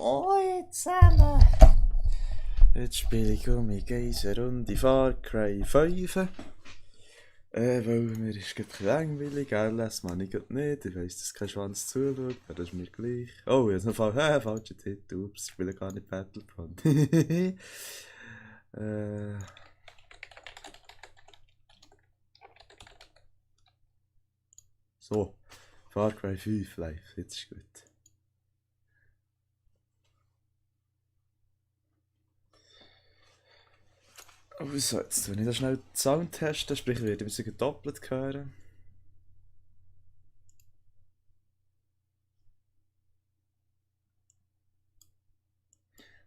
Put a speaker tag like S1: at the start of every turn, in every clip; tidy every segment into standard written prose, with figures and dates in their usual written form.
S1: Moin zusammen! Jetzt spiele ich um mich eine Runde Far Cry 5. Weil mir ist gerade langweilig, LS mache ich gerade nicht. Ich weiss, dass kein Schwanz zuschaut, aber das ist mir gleich. Oh, jetzt noch falscher Titel. Ups, ich spiele gar nicht Battlefront. So, Far Cry 5 live, jetzt ist gut. Also, jetzt tue ich da schnell den Sound testen, sprich, ich werde Musik doppelt hören.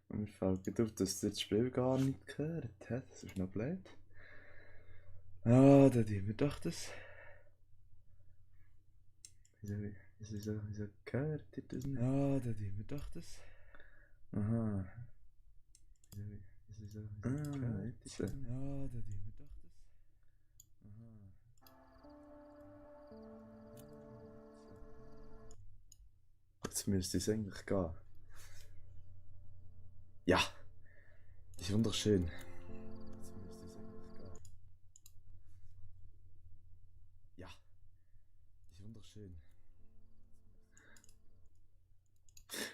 S1: Und mir fällt gerade auf, dass das Spiel gar nicht gehört hat. Das ist noch blöd. Ah, da tun wir doch das. Wieso gehört ihr das nicht? Ah, da tun wir doch das. Aha. Wieso jetzt. Ah, da tun wir doch das. Aha. Jetzt müsste es eigentlich gehen. Ja, ist wunderschön. Jetzt müsste es eigentlich gehen. Ja, ist wunderschön.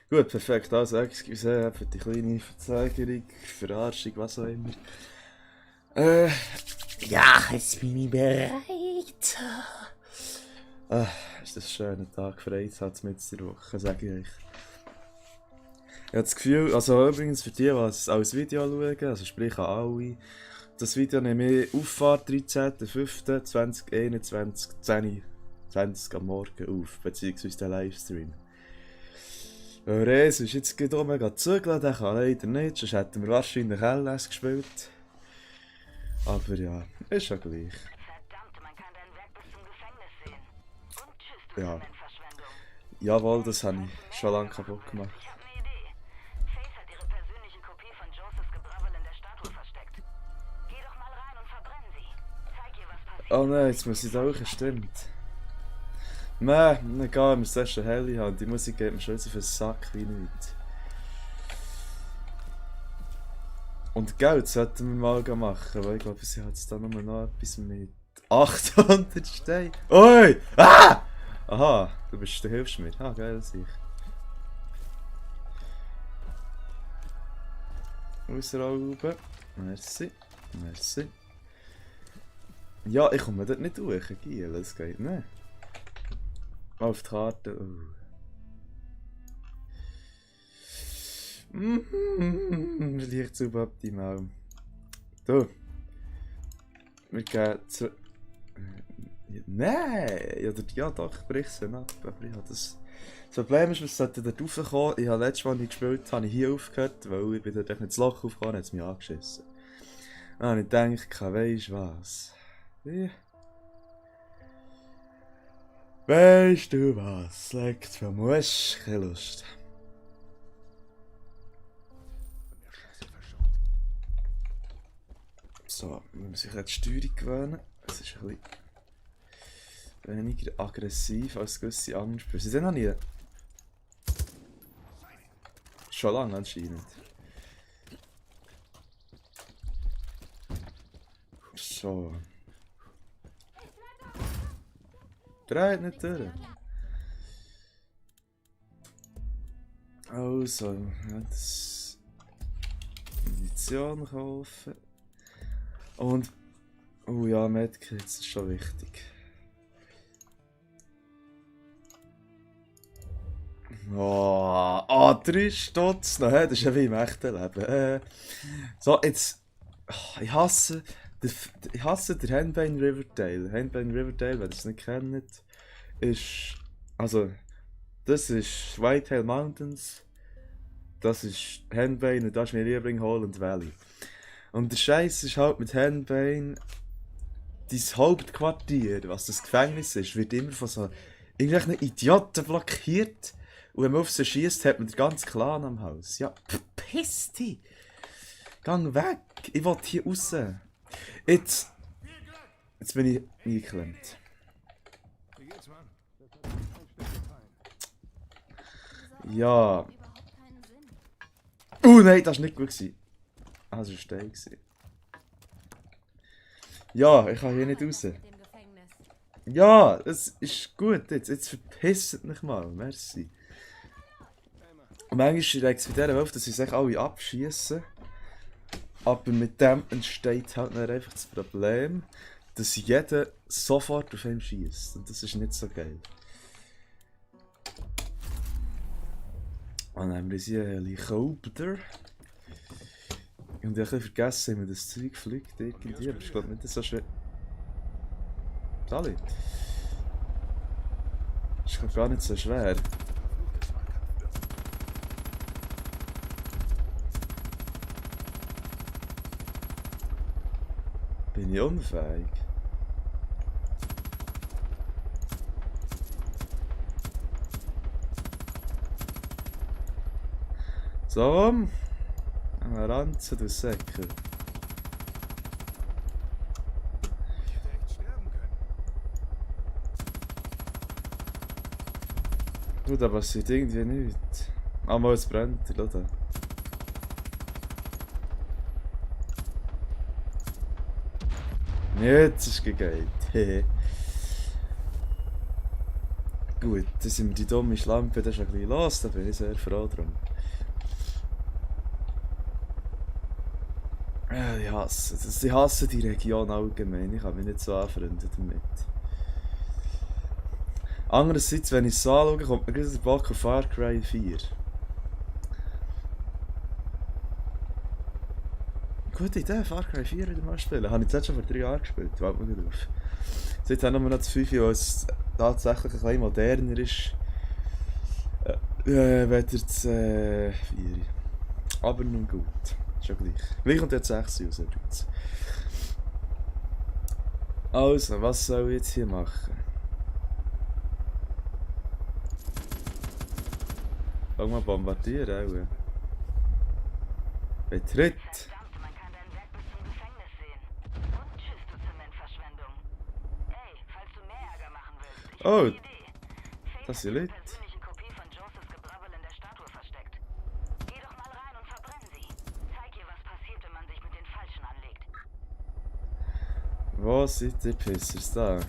S1: Gut, perfekt. Also, excuse für die kleine Verzögerung, Verarschung, was auch immer. Ja, jetzt bin ich bereit. Ist das ein schöner Tag, Freizeit mit der Woche, sage ich euch. Ich habe das Gefühl, also übrigens für die, die es als Video schauen, also sprich an alle, das Video nehme ich Auffahrt 13.05.2021, 10:20 am Morgen auf, beziehungsweise den Livestream. Weil Rees ist jetzt gerade oben zügeln, der kann leider nicht, sonst hätten wir wahrscheinlich LS gespielt. Aber ja, ist ja gleich.
S2: Verdammt, man kann dein Werk bis zum Gefängnis sehen. Und tschüss, du
S1: Ja.
S2: Zementverschwendung.
S1: Jawohl, das habe ich schon lange kaputt gemacht.
S2: Ich habe eine Idee. Faith hat ihre persönliche Kopie von Josephs Gebrabbel in der Statue versteckt. Geh doch mal rein und verbrenn sie. Zeig ihr, was passiert.
S1: Oh nein, jetzt muss ich da auch, stimmt. Nein, egal, wir müssen erst eine helle haben. Die Musik geht mir schon auf den Sack wie nichts. Und Geld sollten wir mal machen, weil ich glaube, sie hat jetzt da nur noch etwas mit 800 Steinen. Oi! Ah! Aha, du hilfst mir. Ah, geil, sich. Ausrauben. Merci. Merci. Ja, ich komme dort nicht durch, Giel, das geht nicht. Mal auf die Karte. Vielleicht suboptimal. Du. Wir gehen zu. Nein! Ja doch, ich brich sie ab. Aber ich habe das. Das Problem ist, wir sollten dort raufkommen. Ich habe letztes Mal nicht gespielt, habe ich hier aufgehört, weil ich bin dort nicht ins Loch aufgekommen, hat es mich angeschissen. Dann habe ich gedacht, weisst du was? Wie? Weißt du was? Legt für Musch keine Lust. So, wir müssen sich an die Steuerung gewöhnen. Es ist ein bisschen weniger aggressiv als gewisse andere Spiele. Sie sind noch nie. Schon lange anscheinend. So. Dreht nicht durch. Also, jetzt Munition kaufen. Und. Oh ja, Medkits ist schon wichtig. Oh, 3 Stutz noch, das ist ja wie im echten Leben. So, jetzt. Ich hasse den Henbane Riverdale. Henbane Riverdale, wenn ihr es nicht kennt, ist. Also, das ist Whitetail Mountains. Das ist Henbane und das ist mein Liebling Holland Valley. Und der Scheiß ist halt mit Henbane. Dein Hauptquartier, was das Gefängnis ist, wird immer von so irgendwelchen Idioten blockiert. Und wenn man auf sie schießt, hat man den ganzen Clan am Haus. Ja, piss dich! Gang weg! Ich will hier raus. Jetzt bin ich eingeklemmt. Ja. Nein, das war nicht gut. Ah, das war ein Stein. Ja, ich kann hier nicht raus.
S3: Mit dem Gefängnis.
S1: Ja, es ist gut jetzt. Jetzt verpisst mich mal. Merci. Und manchmal regt es bei dieser Welt, dass sie sich alle abschießen. Aber mit dem entsteht halt dann einfach das Problem, dass jeder sofort auf ihn schießt. Und das ist nicht so geil. Und dann haben wir hier einen Helikopter. Und ich habe vergessen, wie man das Zeug fliegt irgendwie. Aber ich glaube nicht so schwer. Sali. Ist glaub gar nicht so schwer. Bin ich unfähig? So. Ein Ranzen, du Säckel. Du, da passiert irgendwie nichts. Ah, mal, es brennt, oder? Jetzt ist gegeben. Gut, dann sind wir die dumme Schlampe, das ist ein bisschen los, da bin ich sehr froh drum. Ich hasse die Region allgemein, ich habe mich nicht so anfreunden damit. Andererseits, wenn ich es so anschaue, kommt mir gerade der Bock auf Far Cry 4. Gute Idee, Far Cry 4 wieder mal spielen. Habe ich jetzt schon vor 3 Jahren gespielt, warte mal nicht auf. Jetzt haben wir noch das 5, weil es tatsächlich ein bisschen moderner ist. Weder das 4. Aber nun gut. Schon gleich. Gleich kommt jetzt 6 raus, jetzt. Also, was soll ich jetzt hier machen? Fang mal bombardieren, auch. Betritt!
S2: Verdammt, man kann dein Werk bis zum Gefängnis sehen. Und tschüss, du Zementverschwendung. Ey, falls du mehr Ärger machen willst, ich
S1: Oh,
S2: habe eine Idee. Faith
S1: das
S2: hat
S1: ist
S2: ihre
S1: Leute.
S2: persönliche Kopie von Josephs Gebrabbel in der Statue versteckt. Geh doch mal rein und verbrenn sie. Zeig ihr, was passiert, wenn man sich mit den Falschen anlegt.
S1: Wo sind die Pissers da?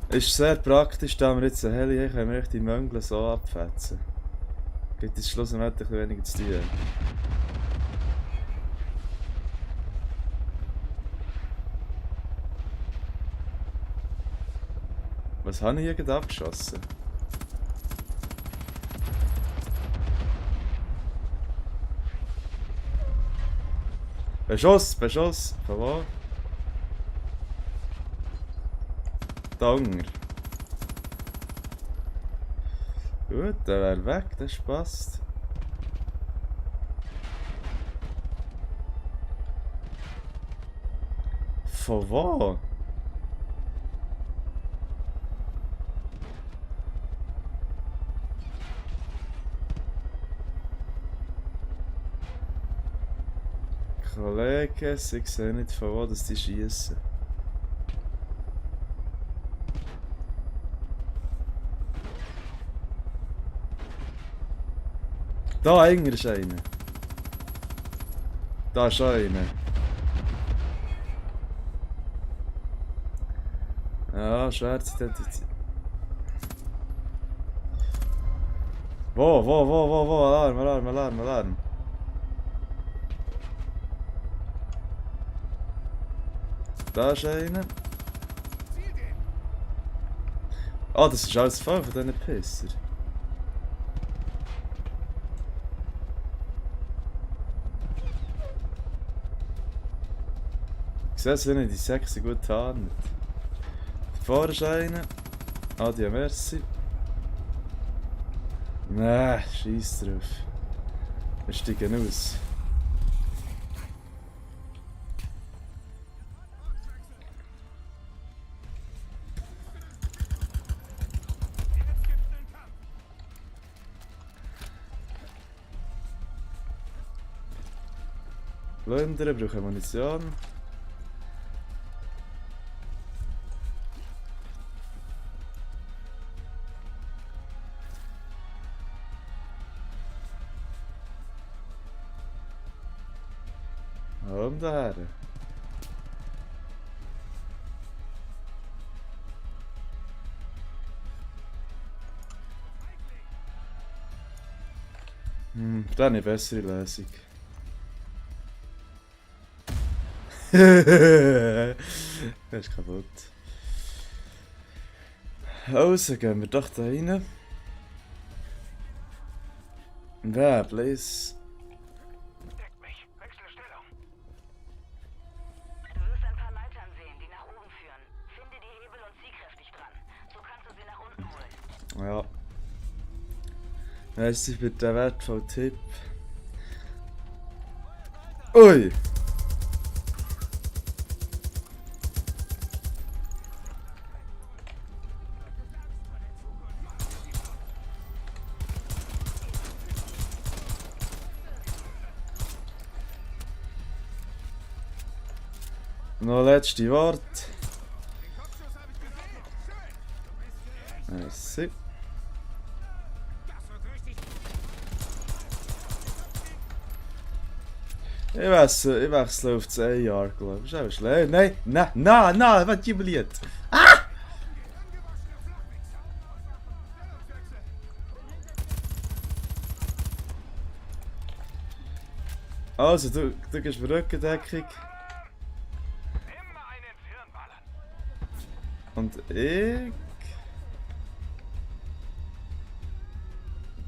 S1: Ist sehr praktisch, da wir jetzt eine Heli haben, können wir echt die Möngle so abfetzen. Gibt es schlussendlich ein bisschen weniger zu tun. Was habe ich hier gerade abgeschossen? Beschuss, Beschuss! Von wo? Da unten. Gut, der wäre weg, das passt. Von wo? Kollege, ich sehe nicht von wo dass die schießen. Da enger ist einer. Da ist auch einer. Ja, schwer zu identifizieren. Wo? Alarm. Da ist einer. Ah, das ist alles voll von diesen Pisser. Ich sehe es nicht, die Säcke gut getarnt. Vorne ist einer. Adieu, merci. Nee, scheiß drauf. Wir steigen aus. Plündern, brauchen Munition. Komm daher. Da habe ich eine bessere Lösung. Das ist kaputt. Also gehen wir doch da rein. Wer, please?
S3: Deck mich. Wechsle Stellung.
S2: Du wirst ein paar Leitern sehen, die nach oben führen. Finde die Hebel und zieh kräftig dran. So kannst du sie nach unten holen.
S1: Ja. Merci für den wertvollen Tipp. Ui! Noch letzte Wort. Merci. Ich wechsle auf das AR, glaube ich. Ist auch schlecht. Nein, was jubiliert? Also, du gehst mir Rückendeckung.
S3: Immer einen Firn ballern.
S1: Und ich...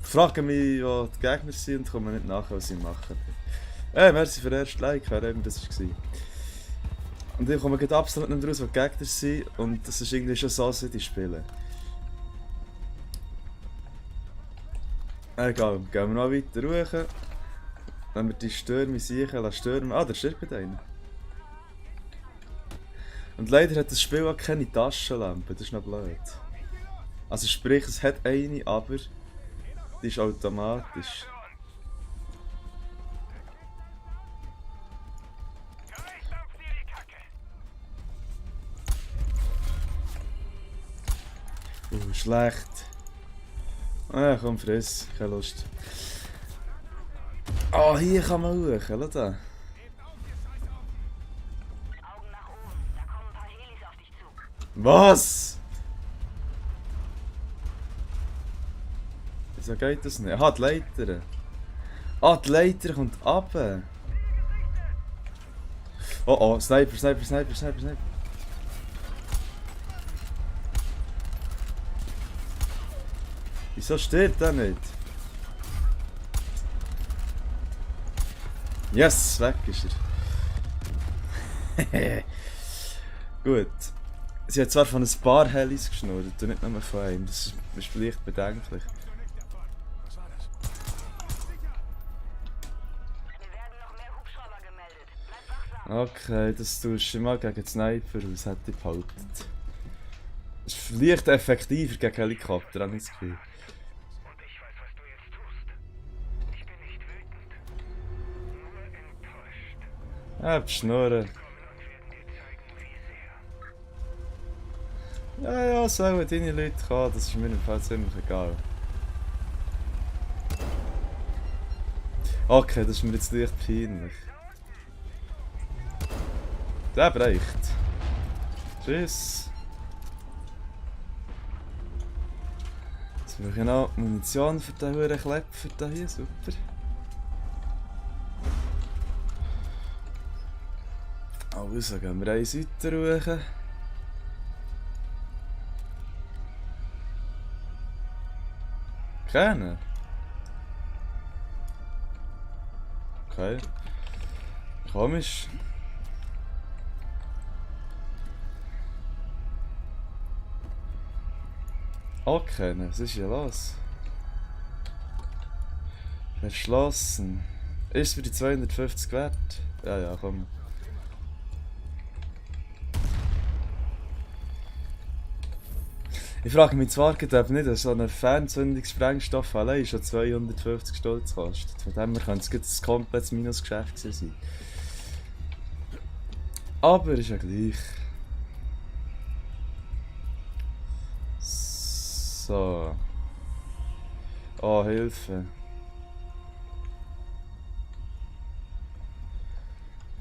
S1: frage mich, wo die Gegner sind und komme nicht nach, was sie machen. Merci für den ersten Like, wer immer das war. Und ich komme gerade absolut nicht raus, wo die Gegner sind. Und das ist irgendwie schon so, wie die spielen. Egal, gehen wir noch weiter hoch. Wenn wir die Stürme sichern, lassen Stürme... Ah, da stirbt einer. Und leider hat das Spiel auch keine Taschenlampe, das ist noch blöd. Also sprich, es hat eine, aber die ist automatisch.
S3: Gleich dampft dir die Kacke.
S1: Schlecht. Ah, komm, friss, keine Lust. Ah, hier kann man hoch, schau da.
S2: Augen nach oben. Da kommen ein paar Helis auf dich zu.
S1: Was? Wieso geht das nicht? Ah, die Leiter. Ah, die Leiter kommt runter. Oh, Sniper. Wieso stirbt er nicht? Yes, weg ist er. Gut. Sie hat zwar von ein paar Helis geschnurrt und nicht nur von einem. Das ist vielleicht bedenklich.
S2: Wir werden noch mehr Hubschrauber gemeldet. Bleib wachsam.
S1: Okay, das tust du mal gegen Sniper aus, hätte ich behauptet. Das ist vielleicht effektiver gegen Helikopter, habe ich das Gefühl.
S3: Und ich weiß, was du jetzt tust. Ich bin nicht wütend. Nur enttäuscht.
S1: Ja, Schnurren.
S3: Kommen und werden dir zeigen, wie sehr.
S1: Ja, sollen deine Leute kommen, das ist mir im Fall ziemlich egal. Okay, das ist mir jetzt leicht peinlich. Der bräucht. Tschüss. Jetzt brauche ich noch Munition für den huren Klepfer da hier, super. Also gehen wir eins weiter hoch. Keiner? Okay. Komisch. Okay, was ist hier los? Verschlossen. Ist für die 250 wert? Ja, komm. Ich frage mich zwar ob nicht so ein Fernzündungssprengstoff allein schon 250 Stutz kostet. Von dem her könnte es jetzt ein komplettes Minusgeschäft sein. Aber ist ja gleich. So. Oh, Hilfe.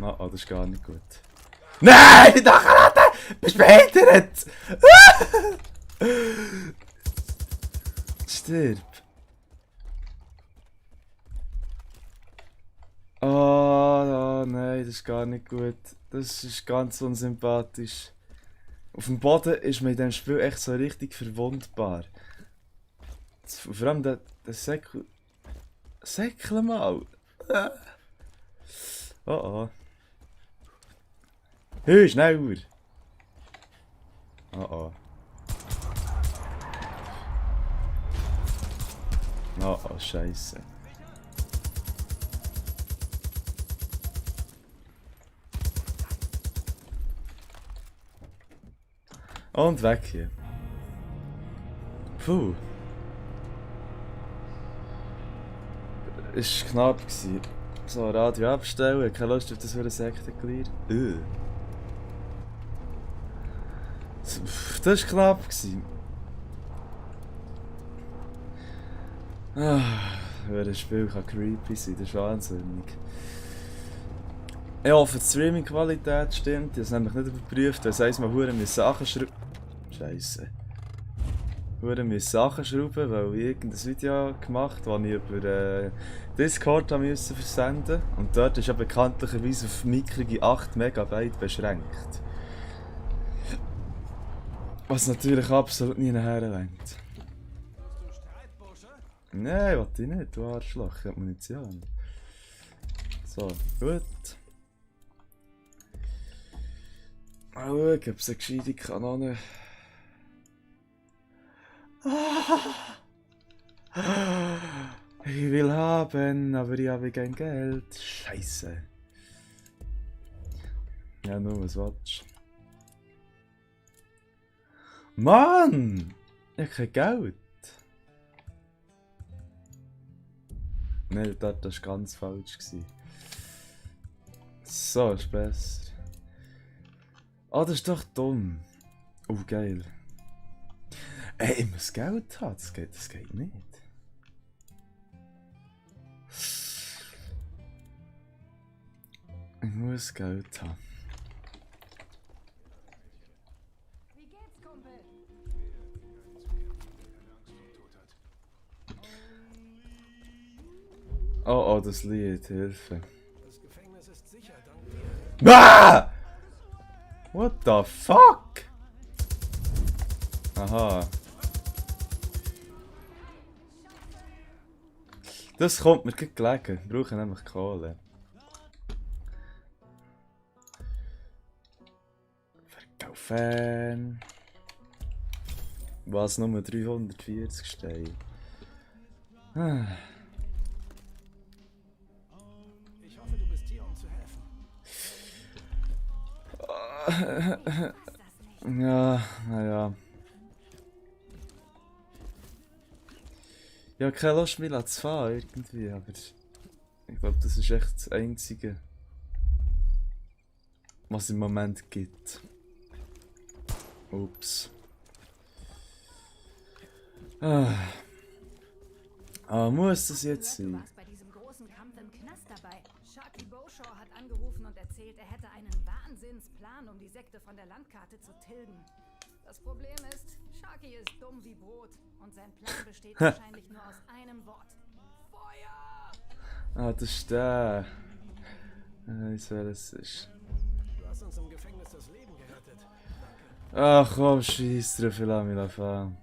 S1: Oh, das ist gar nicht gut. Nein, da Karate! Bist behindert! Stirb. Oh, nein, das ist gar nicht gut. Das ist ganz unsympathisch. Auf dem Boden ist man in diesem Spiel echt so richtig verwundbar. Vor allem der Säckel. Säckel mal! Oh oh. Hey, schneller! Oh oh. Oh oh, Scheiße. Und weg hier. Puh. Es war knapp. So, Radio abstellen, keine Lust auf das für eine Sektenglied. Das war knapp. Welches Spiel kann creepy sein, das ist wahnsinnig. Ich hoffe, die Streaming-Qualität stimmt. Ich habe es nämlich nicht überprüft, weil es heisst, wir müssen Sachen schrauben. Scheisse. Wir müssen Sachen schrauben, weil ich irgendein Video gemacht habe, das ich über Discord musste versenden. Und dort ist ja bekanntlicherweise auf mickrige 8 Megabyte beschränkt. Was natürlich absolut nie nachher lenkt. Nein, wollte ich nicht, du Arschloch, ich hab Munition. So, gut. Mal schauen, ob es eine gescheite Kanone. Ich will haben, aber ich habe kein Geld. Scheiße. Ja, nur was willst du? Mann! Ich habe kein Geld. Nein, das war ganz falsch. So, ist besser. Ah, das ist doch dumm. Oh, geil. Ey, ich muss Geld haben, das geht nicht. Ich muss Geld haben.
S4: Wie geht's, Kumpel?
S1: Oh, das Lied, Hilfe.
S3: Das Gefängnis ist sicher, dank dir.
S1: Ah! What the fuck? Aha. Das kommt mir gut gelegen. Wir brauchen nämlich Kohle. Verkaufen. Was, nur 340 Steine?
S3: Ich hoffe, du bist hier, um zu helfen.
S1: Ja, naja. Ich habe keine Lust mehr zu fahren, irgendwie, aber ich glaube, das ist echt das Einzige, was es im Moment gibt. Ups. Muss das jetzt
S4: Du
S1: sein?
S4: warst bei diesem großen Kampf im Knast dabei. Sharky Beauchamp hat angerufen und erzählt, er hätte einen Wahnsinnsplan, um die Sekte von der Landkarte zu tilgen. Das Problem ist, Sharky ist dumm wie Brot und sein Plan besteht wahrscheinlich nur aus einem Wort. Feuer!
S1: Ah, das ist der. Ich weiß, wer das ist.
S3: Du hast uns im Gefängnis das Leben gerettet.
S1: Ach komm, scheiß drauf, ich lass mich fahren.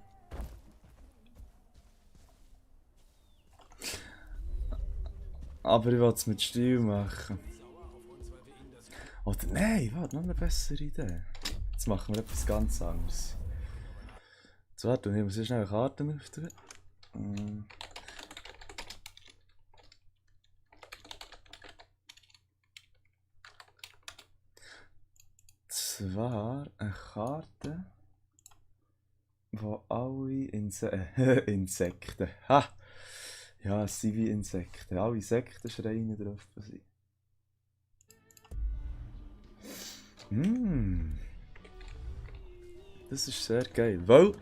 S1: Aber ich will es mit Stil machen. Oder nein, warte, noch eine bessere Idee. Jetzt machen wir etwas ganz anderes. Jetzt warte, nehmen wir schnell eine Karte öffnen. Zwar eine Karte, wo alle Insekten. Ha! Ja, es sind wie Insekten. Alle Insektenschreine drauf sind. Das ist sehr geil. Weil,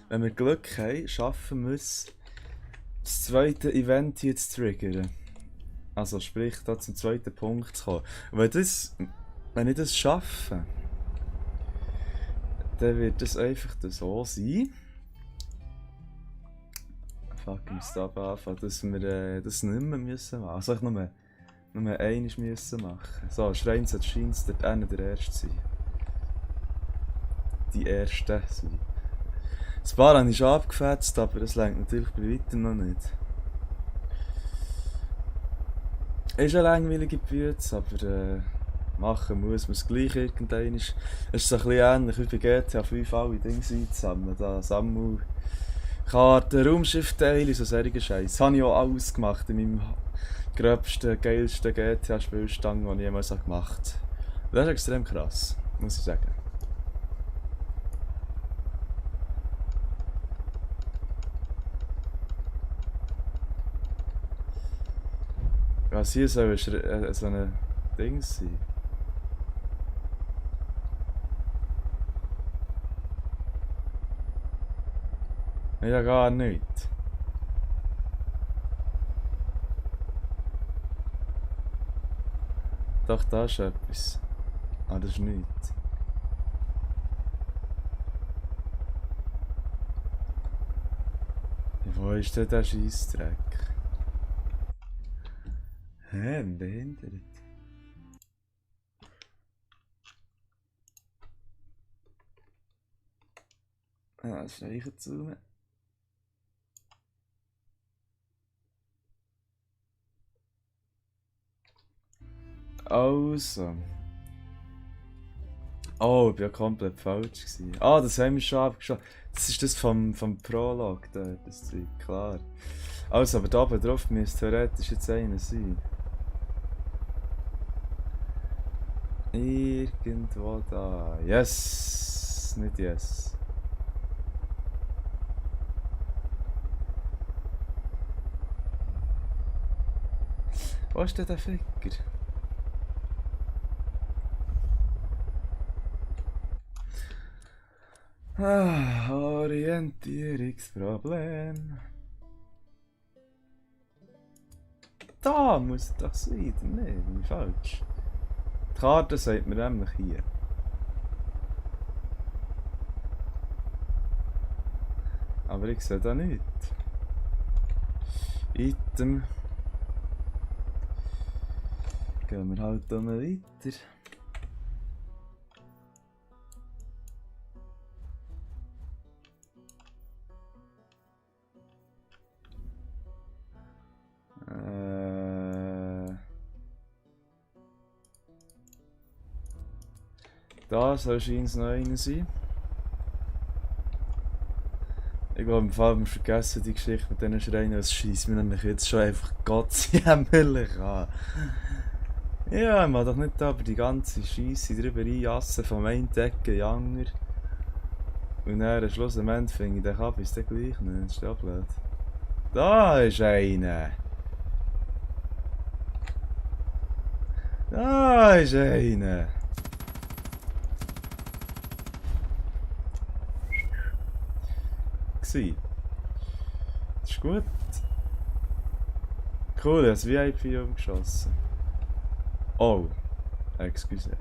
S1: wenn wir Glück haben, schaffen wir es, das zweite Event hier zu triggern. Also sprich, da zum zweiten Punkt zu kommen. Und wenn ich das schaffe, dann wird das einfach so sein. Fuck, ich muss da anfangen, dass wir das nicht mehr müssen machen. Also ich nur einmal müssen machen. So, Schrein sollte scheint dort einer der Erste sein. Die Erste sein. Das Paar habe ich schon abgefetzt, aber das reicht natürlich bei weitem noch nicht. Ist eine langweilige Bütze, aber machen muss man es gleich irgendwann. Es ist so ein bisschen ähnlich wie bei GTA 5 alle Dinge einzusammeln. Da Sammelkarten, Raumschiffteile, so solche Scheiße. Das habe ich auch alles gemacht in meinem gröbsten, geilsten GTA-Spielstand, den ich jemals gemacht habe. Das ist extrem krass, muss ich sagen. Was hier soll so ein Ding sein? Ja, gar nicht. Doch, da ist etwas. Ah, das ist nichts. Wo ist denn der Scheissdreck? Hä, behindert. Ah, das streichen zu. Also. Oh, ich war ja komplett falsch gewesen. Ah, das haben wir schon abgeschaut. Das ist das vom Prolog, das Zeug, klar. Also, aber da oben drauf müsste theoretisch jetzt einer sein. Irgendwo da. Yes! Nicht yes. Wo ist denn der Ficker? Ah, Orientierungsproblem. Da muss es doch sein, nein, bin ich falsch. Die Karte sagt mir nämlich hier. Aber ich sehe da nichts. Item. Gehen wir halt dann weiter. Da soll scheint noch einer sein. Ich glaube, im Fall haben wir vergessen die Geschichte mit diesen Schreien. Es scheisst mir nämlich jetzt schon einfach gottsjämmerlich an. Ja, ich mag doch nicht aber die ganze Scheisse drüber einjassen, vom einen Decke in den anderen. Und dann schlussendlich finde ich den Kaffee ist der gleich nicht. Das ist ja blöd. Da ist einer! Da ist einer! Das ist gut. Cool, er hat das VIP umgeschossen. Oh, excuse.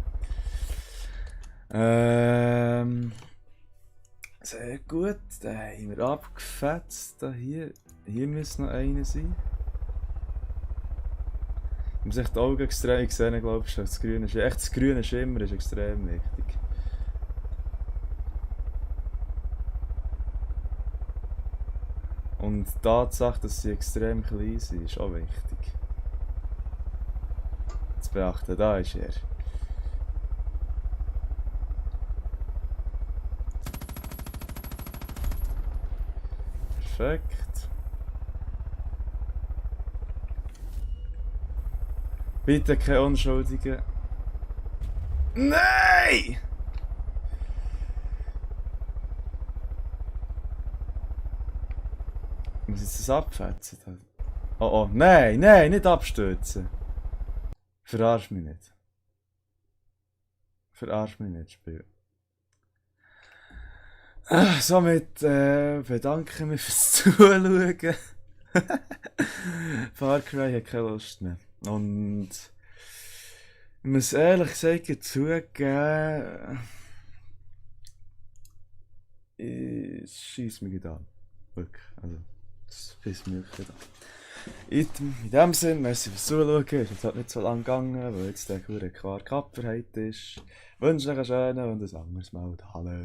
S1: Sehr gut, den haben wir abgefetzt. Da hier müsste noch einer sein. Ich muss echt die Augen extrem sehen, glaube ich. Das grüne Schimmer ist extrem wichtig. Und die Tatsache, dass sie extrem klein sind, ist auch wichtig. Zu beachten, da ist er. Perfekt. Bitte keine Unschuldigen. Nein! Muss ich das abfetzen? Oh oh, nein, nicht abstürzen. Verarsch mich nicht. Verarsch mich nicht, Spiel. Somit bedanke ich mich fürs Zuschauen. Far Cry hat keine Lust mehr. Und ich muss ehrlich gesagt zugeben, ich schieße mich da an. Wirklich. Also, das pisst mich wirklich an. In dem Sinne, merci fürs Zuschauen. Es ist jetzt halt nicht so lang gegangen, weil jetzt der klar Kapperheit ist. Ich wünsche euch einen schönen und ein anderes Mal. Hallo.